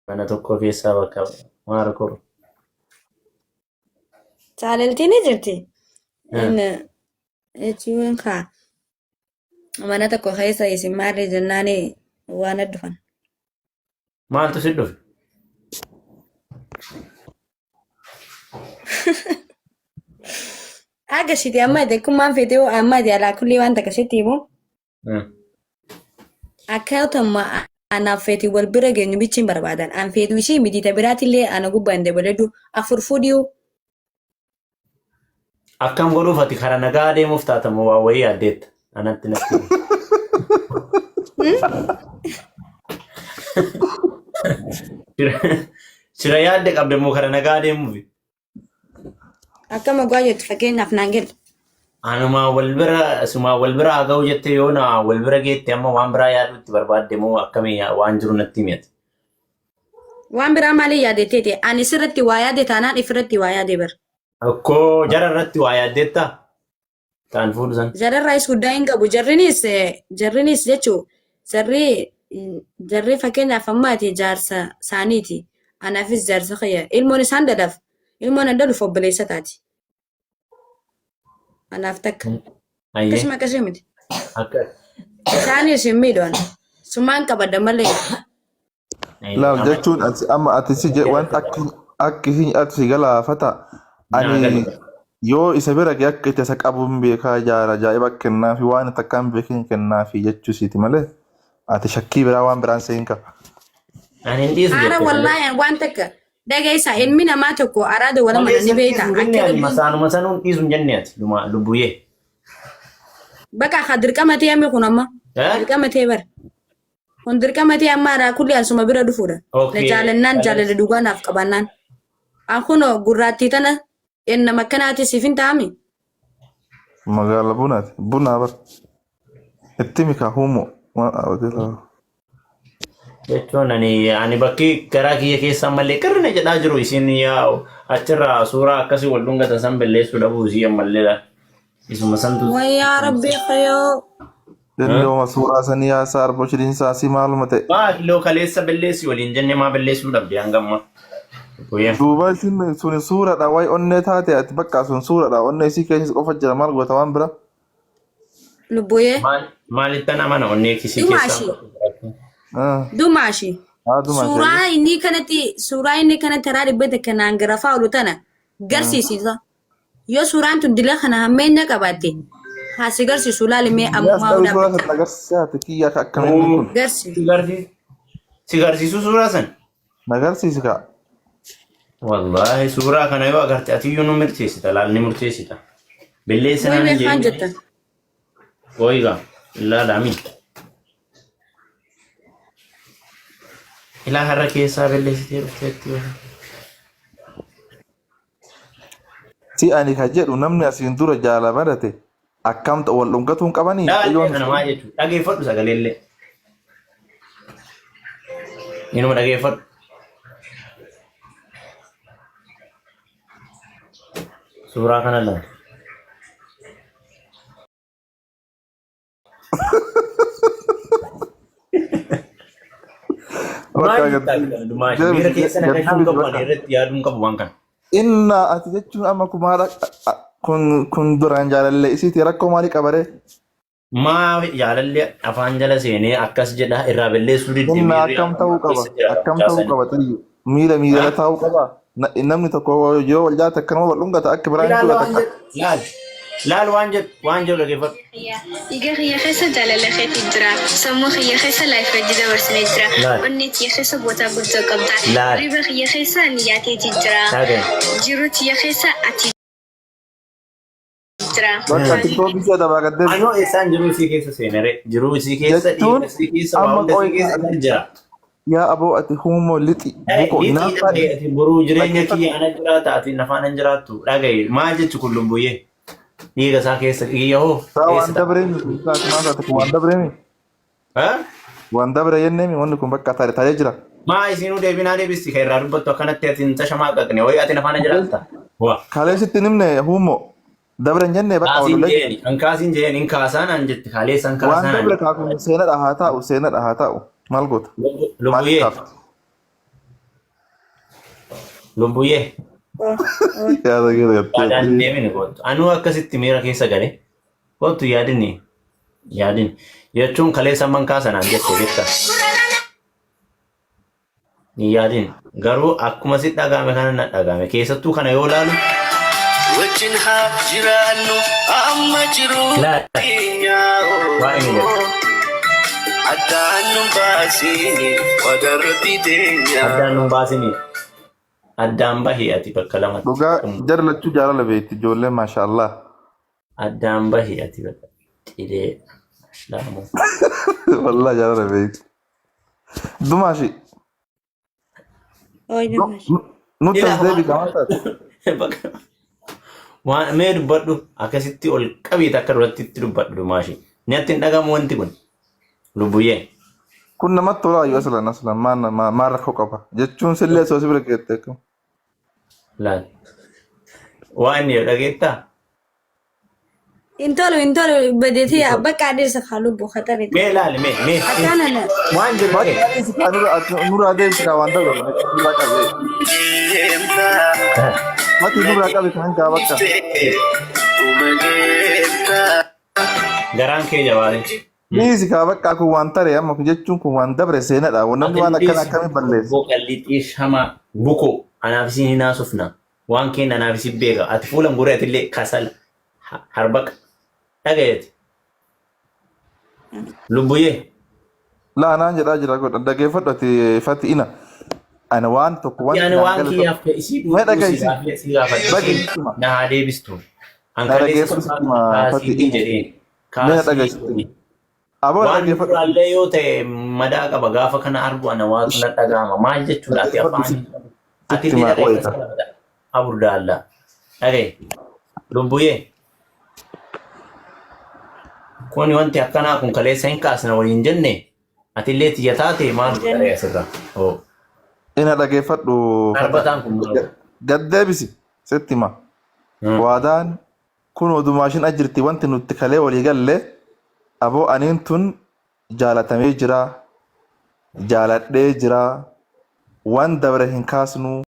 Mana tokko keessaa bakka maal koo. Jaalaltiin ni jirti. Inni jechuun kaa mana tokko keessa isin maarree jennaan waan dhufan. Maaltu si dhufe? Agarsiite amma ati akkummaan feetee amma ati alaa kullee waan takka sitti himu. Akkaatuma anaaf feeti wal bira geenyu bichi hin barbaadan. An feetu ishii miti ta biraatillee ana gubbaa hin dabaladhu. Afur fuudhiyu. Akkam godhuuf ati karaa nagaa deemuuf taatamu waa wayii yaaddeetta. Anatti natti. Shira yaadde qabda immoo karaa nagaa deemuuf. Akkama go'aa jettu fakkeenyaaf naan gala. Anumaa wal bira sumaa wal bira haa ga'u jettee yoo na wal bira geette amma waan biraa yaaduutti barbaadde moo akkamii waan jiru natti himi ati. Waan biraa maalii yaadetteeti? Ani sirratti waa yaade taanaan ifirratti waa yaade bar. Akkoo jara irratti waa yaaddeetta? Taan fuudhu san. Jararraayis guddaa hin qabu. Jarrinis jarrinis jechuu jarri jarri fakkeenyaaf amma ati jaarsa saaniiti. Anaafis jaarsa kiyya. Ilmoon isaan dhalaaf ilmoon an dhaluuf obboleessa taati. Anaaf takka. Ayyee. Akkasuma akkasii miti. Akka. Isaanis hin miidhan. Sumaan qabadha malee. Laal jechuun ati amma ati si wanta akki akki isin ati si galaafata ani yoo isa bira ga'e akka itti isa qabu hin beekaa jaara ajaa'iba kennaafi waan takka hin beekin kennaafi jechuu siiti malee ati shakkii biraa waan biraan seen qaba. Ani hin dhiisu Haara jette. wallaahi waan takka dhageessa ilmi namaa tokko araada wala mana ni beeka. Hin jenne Akka ani lubbuun masaanuma sanuu hin dhiisu hin jenne ati luma lubbuyyee. bakka haa dirqama ta'e ammi kun amma. Eh? Dirqama ta'e bara. Kun dirqama ta'e amma haraa kulli asuma bira dhufuudha. Na jaalannaan jaalala dhugaa naaf qabannaan. An kunoo gurraattii tana ennama akkanaati siif hin ta'ami. Magaala bunaati. Bunaa bar. Itti mikaa huumoo. Jechuun ani bakki garaa kiyya keessa ammallee qirrina jedhaa jiru isin yaa achirraa suuraa akkasii wal dhungatan san balleessuu dhabuu isii ammallee laal. Isuma santu. Wayyaa rabbii khayyoo. Inni oma suuraa sanii haasaa arboo shiriinsaa si maaluma ta'e. Maa kiloo kaleessa balleessi waliin jenne maa balleessuu dhabde hanga ammaa. Guyyaa. Duuba isin suni suuraadha wayi onnee taate ati bakka sun suuraadha onnee isii keessa qofa jira maal goota waan bira. Lubbuyyee. Maalittan amana onnee kisii Dumaashi. keessaa. Ah, Dumaashi. Haaduma Suuraa inni kanatti suuraa inni kanatti karaa dhibba takka naan garafaa oolu tana garsiisisa. Yoo suuraan tun dila kana hammeenya qabaatte haa si garsiisu laali mee Miyaas ammumaa ta'uu suuraa dhaabbata. sana agarsiisaa ati kiyya akka akkamiin kun Garsi. Si garsiisuu suuraa san? na agarsiisi kaa. Wallaahi suuraa kana yoo agarte atiyyuu nu murteessita laal ni murteessita. Belleessa Way naan way kaan jedhin. jettan. Ooyigaa ilaalaami. Ilaa har'a keessaa belleessitee dhufteetti. Si ani ka jedhu namni asiin dura jaala barate akkam ta'u wal dhungatu hin qabanii Laal mucayyoon kana maa jechuudha dhageeffadhu sagaleellee. Inuma dhageeffadhu. Suuraa kana laal. Bakka Maal jettaa miira keessa na galchuun qabu ani irratti yaaduun qabu waan kana. Inna ati jechuun amma kumaadha kun duraan jaalallee isiiti rakkoo maalii qabaree? Maa jaalalli afaan jala seenee akkas jedha irraa balleessuu didde Inna miirri akkam ta'uu qaba? keessa jira Akkam mucaa ta'uu sanii. qaba xiyyu? Miira miira taa'uu qaba? Namni tokko yoo wal jaallate akkanuma wal dhungata akka biraa hin Ilaal dhungata waan jedhu laal laal waan jedhu dhaggeeffadhu. Dhiiga kiyya keessa jaalala keetu jira. Sammuu kiyya keessa life wajji dabarsine jira. Laal. Onnee tiyya keessa bootaa guddoo qabda. Laal. Hirriba kiyya keessa niyyaa teeti jira. Dhaga'i. Jiruu tiyya keessa ati jira. Bakka tiktookii si'a dabaa gad deebi. Anoo eessaan jiruu isii keessa seenere jiruu isii keessa Jechuun dhiiga isii keessa waa amma hunda isii qoy keessa kan jira. Yaa aboo ati huumoo lixi buko Lixii hinaaffaa dhaga'i ati boruu jireenya dhaggeeffadhu. kiyya ana jiraata ati nafaan hin jiraattu dhaga'i maal jechu kun lubbuyyee dhiiga isaa keessa kiyya hoo Saa waan eessa ta'a? dabree miti saa maal taate kun waan dabree miti Ha? waan dabre jennee mi wanni kun bakka tare taree jira. Maa isinuu deebinaa deebisti kan irraa dubbattu akkanatti ati hin tashamaa qaqne wayii ati nafaan hin jiraatta. Waa. Kaleessitti hin himne huumoo dabre hin jenne bakka Kaasiin wallolee jeeni kan kaasiin jeen hin kaasaan an jette kaleessan waan kaasaan an dabre kaa kun seenadha haa taa'u seenadha haa taa'u maal goota maaliif lubbuyyee kaafte. Lubbuyyee. Yaada kee Yaadaan hin gartee. deemini kootu. Anuu akkasitti miira keessa gale. Kootu yaadini. Yaadini. Jechuun kaleessa amman kaasanaan jette beektaa. Hin yaadin. Garuu akkuma si dhaga'ame kana na dhaga'ame. Keessattuu kana yoo laalu. Wajjin haa jiraannu amma jiru Laala. keenya Waa inni jedhu. addaan nu baasini wadarratti teenya. Addaan nun baasinii. Addaan bahi ati bakka lamatti. Dhugaa jara lachuu jaalala beekti ijoolleen maashaallah. Addaan bahi ati bakka xilee ashlaamu. Wallah jaalala beekti. Dumaashi. Ooy dumaashi. Nutti as deebi qaama taate. Bakka waan mee dubbadhu akkasitti ol qabiit akka duratti itti dubbadhu dumaashi. Natti hin dhagamu wanti kun. Lubbuyyee. Kun namatti tolaa yoo aslan aslan maal maal rakkoo qaba jechuun sillee osoo si bira geette akkam. Laal. Waan inni dhageettaa? Hin tolu hin tolu badeetii bakka adeemsa kaa lubbu khatari. Mee laali mee mee. Akkaana na. Waan jiru Bakka dhagee. adeemsi kaa nurra nurra adeemsi kaa waan ta'u nurraa qabe. Mati nurraa qabe kan kaa bakka. Garaan kee jabaate. Dhiisi kaa bakka kun waan tare amma kun jechuun kun waan dabre seenadha. Namni waan akkana akkamiin balleessa. Boqallixii shama buko anaaf isin hin haasofna. Waan keenya anaaf isin beeka. Ati fuula guree atillee kasala harbaqa dhagayeeti. Lubbuyyee. Laa naan jedhaa jira godha dhageeffadhu ati fati ina. Ani waan tokko wanti Ani naan waan gale tokko. kiyyaaf isii Mee dhuunfuu si dhagaisi. gaafadhe si gaafadhe Dhagaisi isiin hima. na haa deebistu. An Na kaleessa dhageeffadhu sitti hima fati kaasii ina. jedheen Mee na kaasii dhagaisi. godhi. Aboo na Waan dhageeffadhu. duraallee yoo ta'e madaa qaba gaafa kana argu ana waatu na dhagahama. Maal jechuudha ati Dhageeffadhu afaan ati sitti illee hima dhagaye wayita. kasala aburdaalla. Dhagaye lubbuyyee kuni wanti akkanaa kun kaleessa hin kaasna waliin jenne ati illee tiyya taate maal godha asirra. Oo. Ina dhageeffadhu fata. Darbataan kun maal godha? Gad deebisi sitti hima. Waadaan kun odumaashin ajirti wanti nutti kalee walii galle aboo aniin tun jaalatamee jira jaaladhee jira waan dabre hin kaasnu.